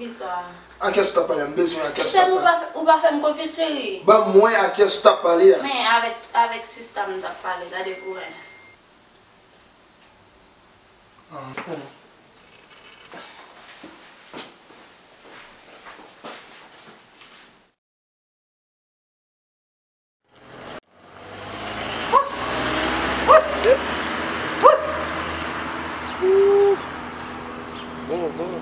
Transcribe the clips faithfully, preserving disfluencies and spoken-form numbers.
Kisa? A kiyès ou t ap pale a? M bezwen a kiyès ou t ap pale. Ou pa fè, ou pa fè m konfyans, cheri. Ban m wè a kiyès ou t ap pale a. Men avèk, avèk sista m t ap pale, gade pou wè. Ah, pardon. Bon van.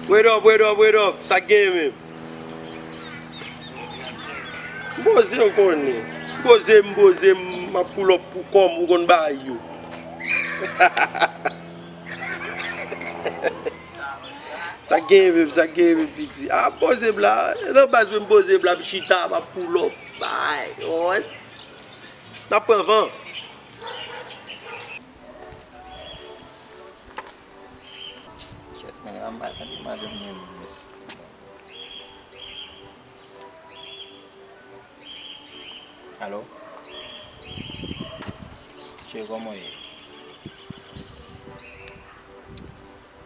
Word up, word up, word up. Sa k genyen menm? M poze, ou konnen. M poze, m poze, m ap pull up pou kò m, ou konn bagay yo. Sa k genyen menm, sa k genyen menm, piti. A, m poze m la. Nan baz mwen, m poze m la, m chita, m ap pull up. Bay, what? N ap pran van. Kèt, men, a m pa tande madanm nan, men. Alo? Cheri, kòman w ye?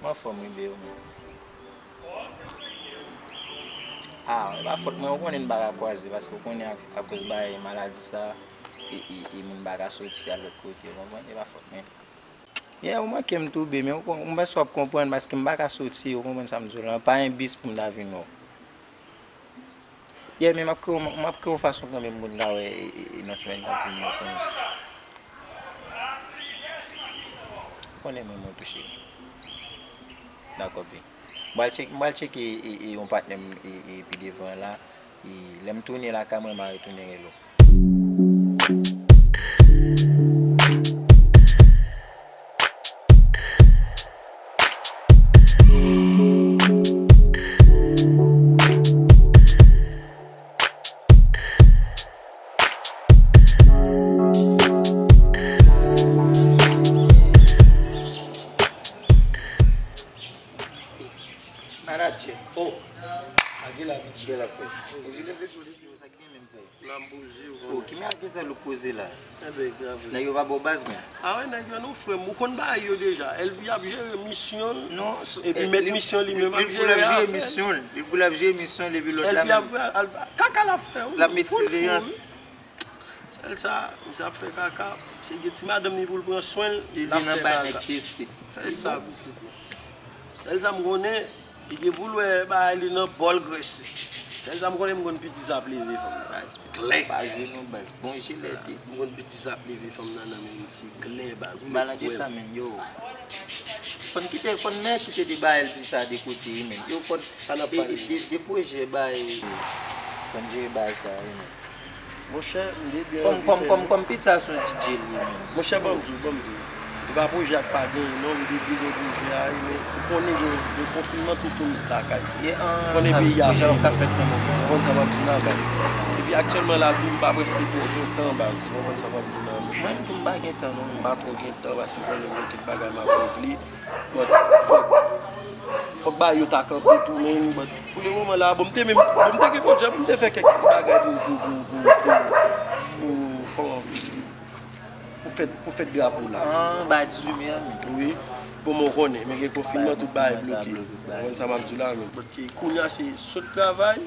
M anfòm wi, bebe, ou menm? Ah, e pa fòt mwen, ou konnen m pa ka kwaze, paske ou konnen ak, akoz bagay maladi sa, e, e, e moun pa ka soti al lòt kote, ou konprann? E pa fòt mwen. Yeah, ou manke m tou, bebe, men ou kon-, m panse w ap konprann, paske m pa ka soti, ou konprann sa m di w la, pa gen bis pou m ta vin wè w. Yeah, men m ap kreye, m ap kreye yon fason kanmenm pou n ta wè, e, e, e, nan semèn k ap vini yo kanmenm. Ou konnen mwen, mwen touche. Dakò, pi. M pral tcheke, m pral tcheke, e, e, yon patnè m, e, e, pi devan la. E, lè m tounen lakay mwen, m a retounen rele w. Manadjè. Oh. Agi la piti. Agi la fè. Agi la fè. Sa k gen menm, frè? La m poze, ou konnen. Oh, ki men a ki sèl ou poze la? Enben, grave. Nèg yo pa ba w baz, men. Ah wè, nèg yo non, frè m, ou konn bagay yo deja. L P ap jere misyon l, epi mèt misyon li menm ap jere afè l. Li pou l ap jere misyon l, epi lòt la menm. L P ap fè, al fè, kaka l ap fè, wi. L ap met siveyans. Sèl sa, misye ap fè kaka. Misye gen ti madanm li pou l pran swen l, l ap fè kaka. Fè sa, pitit mwen. Sèl sa m konnen, li gen pou l wè bagay li nan bòl grès li. Sèl sa m konnen, m konn piti sa ap leve fanm nan. Klè. Pa jwe non, baz. Bon jilèt. M konn piti sa ap leve fanm nan nan men misye klè, baz. Ou mèt kwè m. Fò n kite, fò n mèt kite deba L P sa de kote, wi, men. Yo, fò n, de, de, de pwojè bay, fò n jere bay sa, wi, men. Monchè, m te byen anvi fè. Kòm, kòm, kòm piti sa se yon D J li ye menm. Monchè, ban m di w, ban m di w. Se pa pwojè a k pa genyen non, m te byen gen pwojè a, men ou konnen gen, gen konfinman, tout moun lakay. Ou konnen peyi a fini. Ou konn sa m ap di w la, baz. Epi aktyèlman la tou, m pa prèske twò gen tan, baz. Ou konn sa m ap di w la, men. Mwen menm tou, m pa gen tan non. M pa twò gen tan, paske ou konnen m gen kèk bagay m ap regle. But fòk, fòk bagay yo ta kanpe tou, men, but pou le moman la, bon, m te menm, bon, m te gen pwojè pou m te fè kèk ti bagay pou, pou, pou, pou, pou, pou, kòman, pou fèt, pou fèt drapo la. Ah, bagay dizuit me a, men. Wi. Bon, men w konnen, men gen konfinman, tout bagay bloke. Ou konn sa m ap di w la, men. But kounye a, se sot travay,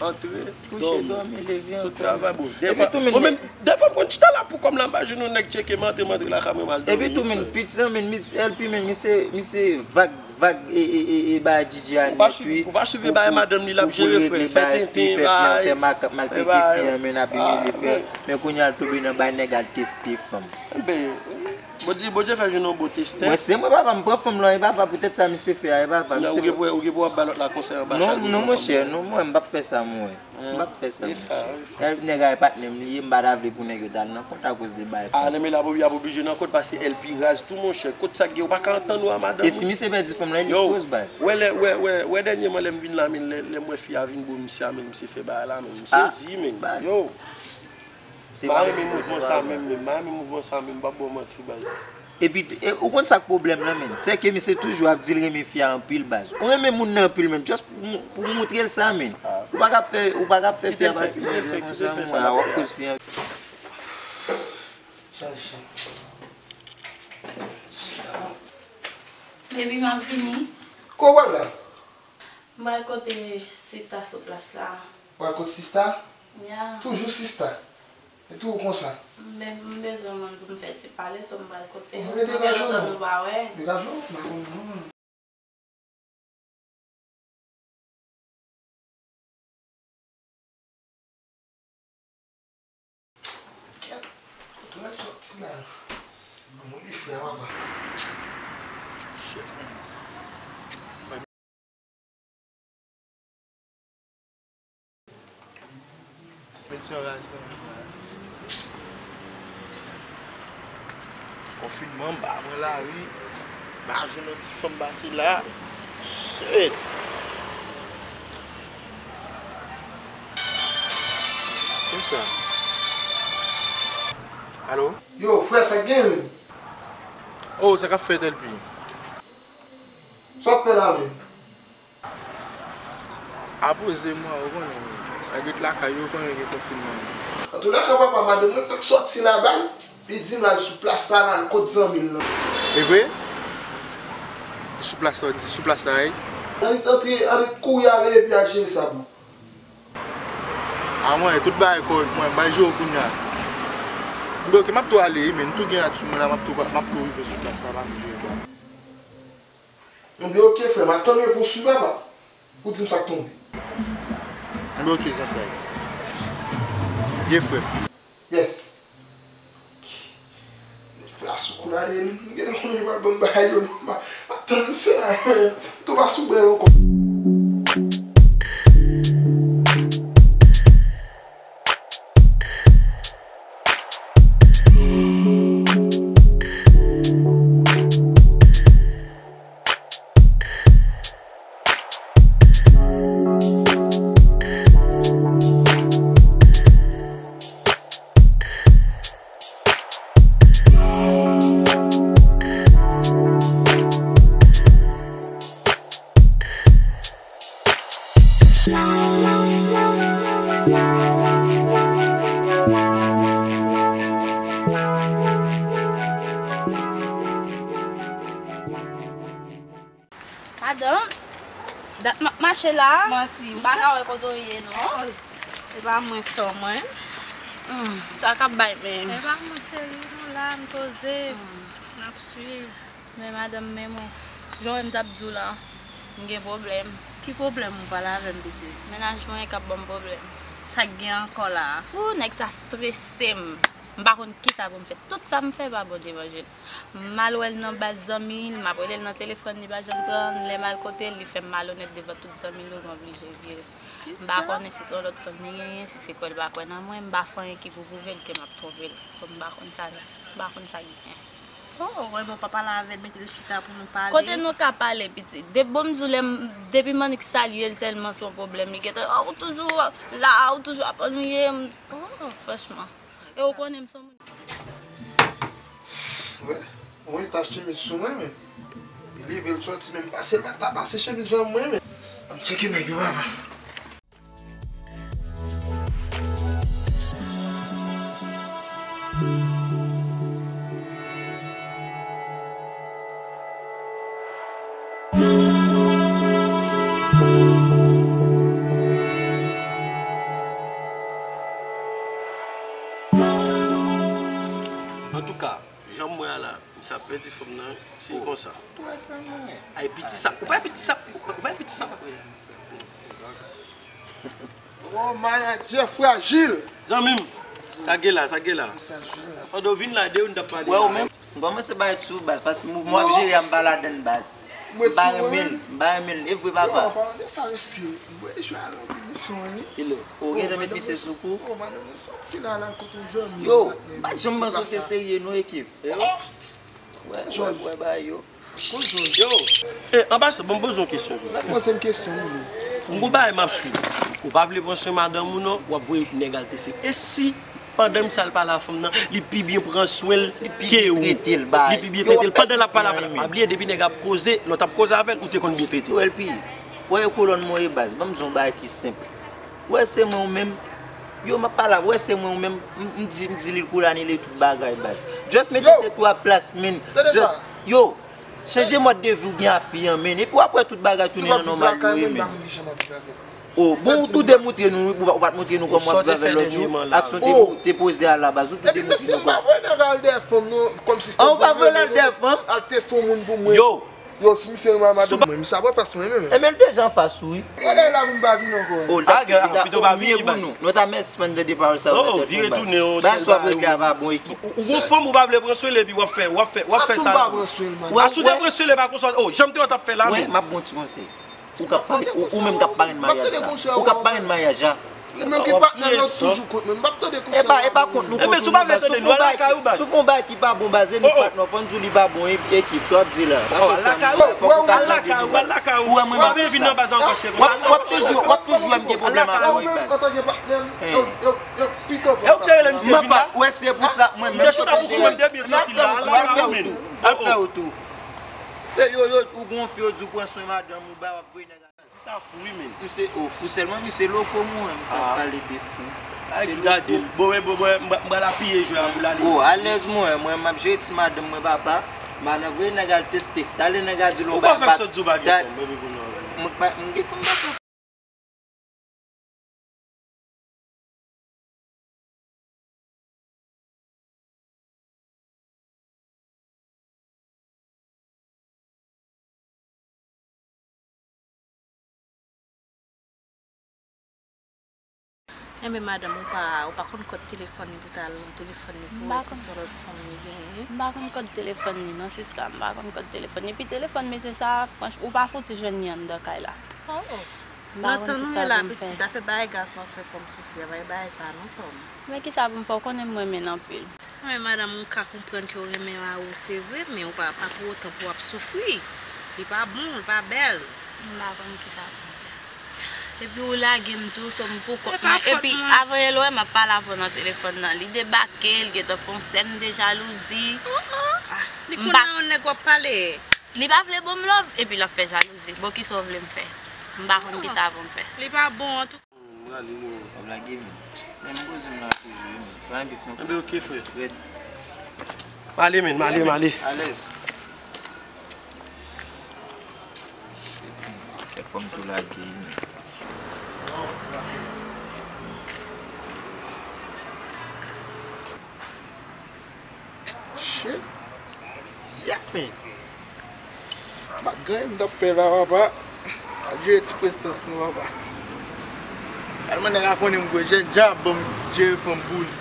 antre, dòmi. Kouche, dòmi, leve ankò. Sot travay, bon. Dèfwa, mwen menm, dèfwa m konn chita la pou kò m la, m pa jwenn yon nèg tcheke m antre, m antre lakay mwen, m al dòmi, frè. Epi tou, men, pit sa, men, Miss L P, men, misye, misye vag, vag, e, e, e, e, ba D J a nèt, wi. Ou pa swiv, ou pa swiv bagay madanm li, l ap jere, frè. Fè tenten, bagay, fè makak, maltrete fi an, men, ap imilye, frè. Men kounye a, l tonbe nan bay nèg al teste fanm. Enben, Bondye, Bondye fè jwenn yon bon testè. Mwen se mwen papa, m pran fanm lan, e papa, poutèt sa misye fè a, e papa, misye. Ou gen pou, ou gen pou w ap ba lòt la konsèy anba chal. Non, non, monchè, non, mwen, m p ap fè sa, mwen. M p ap fè sa, monchè. Nèg la e patnè m li ye, m pa ta vle pou nèg yo t al nan kont akoz de bay fanm. Ah, men l ap, y ap oblije nan kont, paske L P raz tou, monchè. Kot sa k gen, ou pa ka antann ou a madanm ou. E si misye pèdi fanm lan, e li k koz, baz. Wè, lè, wè, wè, wè, dènyèman, lè m vin la, men, lè, lè m wè fi a vin bo misye a, men, misye fè bagay la, men, m sezi, men. Yo. M pa renmen mouvman sa menm, menm. M pa renmen mouvman sa menm, m p ap ba w manti, baz. Epi, e, ou konn sa k pwoblèm nan, menm? Sèke misye toujou ap di l renmen fi a anpil, baz. Ou renmen moun nan anpil, menm. Just pou, pou moutre l sa, menm. Ou pa ka ap fè, ou pa ka ap fè fi a pase mizè konsa, mwen, w ap koz fi a. Baby, m ap vini. Ko w al la? M pral kote sista sou plas la. Pral kote sista? Ya. Toujou sista. E toujou konsa. Men m bezwen moun pou m fè ti pale, so m pral kote l. Men degaje w non. Nou pa wè. Degaje w, m pa konn non. Kèt, kote w ap sòti la? Anmwey frè papa. Met ti anraj nan men mwen. Konfinman, m pa pran lari. M pa jwenn yon ti fanm pase la. Shit. Kisa? Alo? Yo, frè, sa k gen menm? Oh, sa k ap fèt, L P? Sa w ap fè la menm? Apoze mwen, ou konnen, nèg ret lakay yo, ou konnen gen konfinman. Antoulèka, papa, madanm mwen fèk sòti la baz, li di m l al sou plas la, l al kot zanmi l lan. E vre? Sou plas la, ou di, sou plas la, wi. Annik antre, annik kouri ale epi al jere sa pou. A mwen, tout bagay kòrèk, mwen, m al jere w kounye a. Ebyen, oke, m ap tou ale, wi, men m tou gen ak sou mwen la, m ap tou, m ap tou rive sou plas la, pa m jere bagay. Ebyen, oke, frè, m ap tann repons ou, papa. Ou di m sa k tonbe. Ebyen, oke, zantray. Byen, frè m. Yes. Plas ou kou la, e m gen konnen pral ban m bagay yo, non, m ap tann misye la, tou pa sou bren ankò. Madanm, dat m ap mache la. Manti. M pa ka wè kote w ye, non. Oh, e pa mwen sò mwen. Hmm, sa k ap bay menm? E pa mwen, cheri, nou la, m poze. Hmm. M ap swiv. Men madanm, men mwen. Jan w wè m t ap di w la, m gen pwoblèm. Ki pwoblèm ou pale avè m, pitit? Mennaj mwen k ap ban m pwoblèm. Sa k gen ankò la? Ou, nèg sa strese m. M pa konn kisa pou m fè. Tout sa m fè pa bon devan je l. M al wè l nan baz zanmi l, m ap rele l nan telefòn, li pa janm pran. Lè m al kote l, li fè m malonèt devan tout zanmi l yo, m oblije vire. M pa konnen si se yon lòt fanm li genyen, si se kwè l pa kwè nan mwen, m pa fè anyen ki pou pwouve l ke m ap twonpe l. So, m pa konn sa, m pa konn sa k genyen. Oh, wè, bon, pa pale avè l, mete l chita pou nou pale. Kote nou ka pale, pitit? De, bon, m di w, lè m, depi m annik salye l sèlman, se yon pwoblèm li gentan. Oh, ou toujou la, ou toujou ap annuiye m. Oh, franchman. E ou konnen m se yon moun. Wè, mwen ta chemiz sou mwen, men. Li leve l sòti, men m pase, l pa ta pase chemiz lan mwen, men. Ann tcheke nèg yo, papa. Antouka, jan m wè a la, misye ap pèdi fanm nan, se konsa. Ay, piti sa, ou pa piti sa, ou pa piti sa. Oh, manadjè frajil. Zanmi m, sa gen la, sa gen la. Pandan w vin la, de ou n t ap pale la. Wè, ou menm, m kòmanse bay tou baz, paske mouvman w ap jere a, m pa ladann baz. M pa renmen l, m pa renmen l. E vre, papa. Yo, an palan de sa, mesye, m wè jwe a nan yon emisyon, wi. Hello. Ou gentan met misye sou kou? Oh, madanm mwen sòti la, l al kote yon zanmi. Yo, m pa t janm panse w te serye, non, ekip. Wè, wè, wè, ba yo. Yo, e, anbasadè, ban m poze yon kesyon. Poze m kesyon, wi. M gon bagay m ap swiv. Ou pa vle pran swen madanm ou non, w ap voye nèg al teste. E si, pandan misye al pale a fanm nan, li pi byen pran swen l ke ou? Li pi byen trete l, li pi byen trete l. Pandan l ap pale a fanm nan, pa bliye, depi nèg ap koze, lè w t ap koze avè l, ou te konn byen trete l. Yo, L P, wè yo kolòn mwen ye baz, ban m di yon bagay ki senp. Wè se mwen ou menm, yo, m ap pale a, wè se mwen ou menm, m, m di, m di li l kou l anile tout bagay baz. Just mete tèt ou a plas, men. Just, yo, Chanje mòd de vi w gen a fi an, men. Epi w ap wè tout bagay tounen nan nòmal pou yo, men. Oh, bon, ou tou de moutre nou, wi, ou pa t moutre nou kòman w ap viv avè lòt jou. Aksyon te, te poze a la baz, ou tou de moutre nou kòman. Epi mesye, m pa voye nèg al dèyè fanm, non, kòmsi se. Ah, ou pa voye l al dèyè fanm? Al teste yon moun pou mwen. Yo, Yo, si misye renmen madanm mwen, misye ap anfas mwen, men. Ebyen, l deja anfas ou, wi. Gade la pou m pa vin ankò. Oh, ah, gade, pito pa vini pou nou. Nou ta men sispann tande pawòl sa yo. Oh, vire tounen, oh, ba sou ap regle a pa bon ekip. Ou gon fanm ou pa vle pran swen l epi w ap fè, w ap fè, w ap fè sa. Ap tou pa pran swen l, man. Ou a sou te pran swen l, e pa konsa, oh, jan m te wè w t ap fè la, men. M ap bon ti konsèy. Ou k ap pare, ou, ou menm k ap parenn maryaj sa. Ou k ap parenn maryaj la. Ou menm ki patnè m nan toujou kont mwen. M p ap tande konsèy. E pa, e pa kont nou kont nou, baz. Si w pa vle tande nou, al lakay ou, baz. Si w fè yon bagay ki pa bon, baz, e nou patnè w, fò n di w li pa bon, e, ekip, sa w ap di la. Sa fè sa, al lakay ou, al lakay ou, al lakay ou. Ou wè mwen, m ap vin nan baz la, w ap toujou, w ap toujou wè m gen pwoblèm avè w, baz. Antanke patnè m, yo, yo, yo pito. E ou k te rele misye vin la? Ou wè se pou sa, mwen menm, m te chita pou kou mwen, m te byen trankil la, al lakay ou, men. Al fè ou tou. Se yo, yo, ou gon fi, yo di w pran swen madanm ou, ba, w ap voye nèg. Sa fou wi, men. Misye, oh, fou sèlman, misye loko, mwen, m t ap pale de fou. Ay, gade l. Bon, bon, bon, m pral apiye jwe a pou l ale. Oh, alèz, mwen, mwen, m ap jere ti madanm mwen, papa. M a nan voye nèg al teste. Talè nèg a di l, ou pa fè sòt di w pa gen fanm, epi kounye a. Mwen pa, m gen fanm, papa. Enben, madanm, ou pa, ou pa konn kòd telefòn li pou t al nan telefòn li pou wè si se yon lòt fanm li genyen. M pa konn kòd telefòn li non, sista, m pa konn kòd telefòn li. Epi telefòn mesye sa, franch, ou pa fouti jwenn li anndan kay la. Oh. Nan tan nou ye la, pitit, afè bagay gason ap fè fanm soufri, afè bagay sa non, sè m. Men kisa pou m fè, ou konnen m renmen l anpil. Wi, madanm, m ka konprann ke w renmen mari w, se vre, men ou pa, pa pou otan pou w ap soufri. Li pa bon, li pa bèl. M pa konn kisa pou m fè. Epi ou lage m tou, sè m, pou kont mwen. Epi avan yè lè w wè m ap pale avè w nan telefòn nan, li debake, li gentan fè yon sèn de jalouzi. Li konn nan yon nèg w ap pale. Li pa vle ban m love, epi l ap fè jalouzi. Bon, kisa w vle m fè? M pa konn kisa pou m fè. Li pa bon, antouka. M ale, men. W ap lage m. Men m poze m la toujou, wi, men. Pa gen pifon. Enben, oke, frè. Rèd. M ale, men, m ale, m ale. Alèz. Shit, men. Kèk fwa m tou lage, wi, men. Shit. Yeah, man. Bagay m t ap fè la, papa. Ap jere ti prestans mwen, papa. Tèlman nèg la konnen m gwo jèn, djab ban m jere fanm pou li.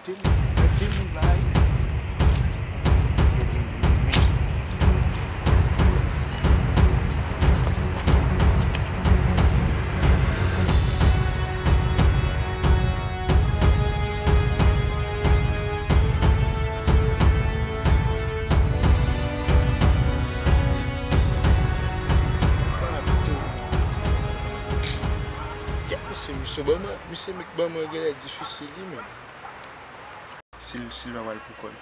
Gade moun, gade moun la, wi. Kèt mesye, misye ban mwen, misye ban mwen genlè difisil wi, men. Si l, si l pa pral pou kò l.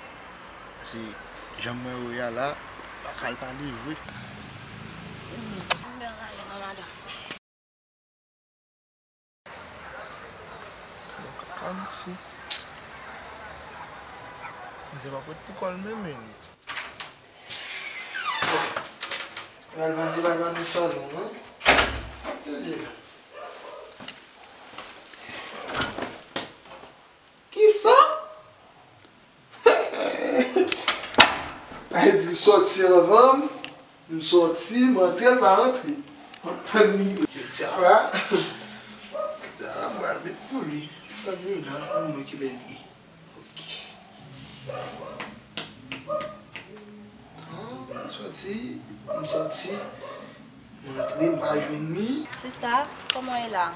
Paske jan m wè yo ye a la, pa ka l pale vre. Bon, kaka misye. Misye pa pral pou kò l menm, men. Pral vande, pral vande salon an. Tande la. Kisa? Ay di sòti anvan m, m sòti, m antre, l pa rantre. M ap tann li. Jodi a la, jodi a la, m pral met pou li. Tann li la, ann wè kilè l ye. Ok. Ah, m sòti, m sòti. M antre, m pa jwenn li. Sista, kòman w ye la?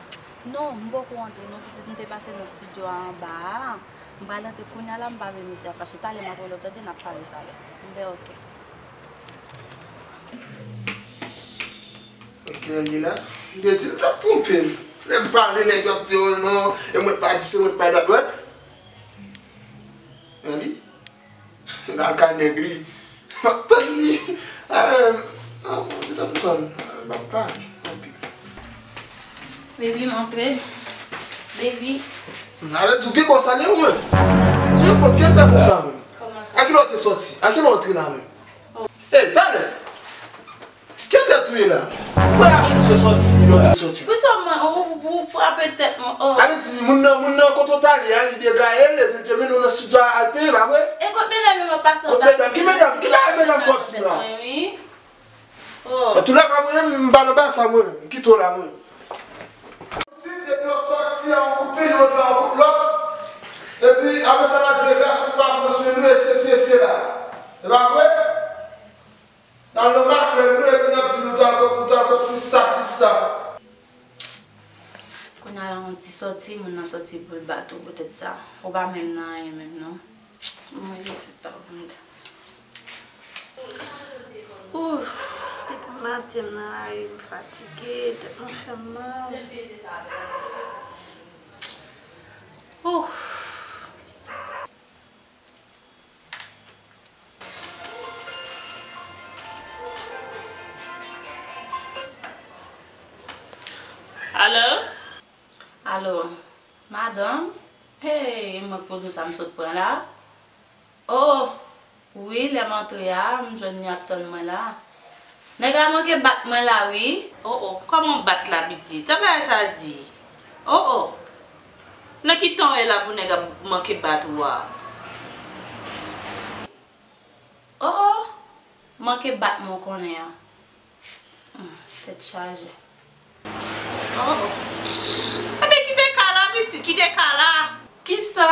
Non, m poko antre non, pitit, m te pase nan estidyo a anba a. M pral antre kounye a la, m pa vle misye ap fache. Talè m ap rele w tande, n ap pale talè. Enben, oke. Wè kilè l ye la? M te di l t ap twonpe m. Lè m pale, nèg yo ap di, o non, e mwen t pa di, se mwen t pa dat, wè. Nèg li. M ap tann li. Ah, ah, m ap tann. M ap pale anpil. Baby, m antre. Baby. Avè di w gen konsa li ou menm. Li yon fòt kèt la konsa menm. Kòman sa? A kilè w te sòti? A kilè w antre la menm? Oh. Ey, talè! Kiyès ou ye la? Kwè a choute sòti, lè w te sòti. Poukisa w, ou, ou frape tèt mwen? Oh. Avè di, moun nan, moun nan kote w t ale a, li degaye l, epi l te mennen w nan sid la al peye, pa vre? E kot medam yo m ap pase an? Kot medam? Ki medam? Ki bagay medam sòti la? Wi. Oh. Antoulèka, mwen menm, m pa nan bagay sa, mwen menm. M kite w la, mwen menm. Si depi w sòti an koupe, nou antre an koup lòt. Epi, apre sa, n ap di, e gras ou pa pran swen nou, e sesi, e sela. E pa vre? N al nan makrèl nou, epi n ap di nou t al kot, nou t al kot sista, sista. Kounye a la, yon ti sòti, moun nan sòti pou l bat ou poutèt sa. Ou pa menm nan anyen menm, non. Mwen, sista, ou konn. Ouf, depi maten m nan lari, m fatige, tèt mwen fè m mal. Ouf. Alo? Alo, madanm? Hey, e mwen k pou di w sa m sot pran la. Oh, wi, lè m antre a, m jwenn li ap tann mwen la. Nèg la manke bat mwen la, wi. Oh, oh, kòman bat la, pitit? Sa bagay sa di? Oh, oh. Nan ki tan w ye la pou nèg ap manke bat ou a? Oh, oh. Manke bat mwen konnen an. Hmm, tèt chaje. Oh, oh. Ebyen, kite ka la, pitit, kite ka la. Kisa?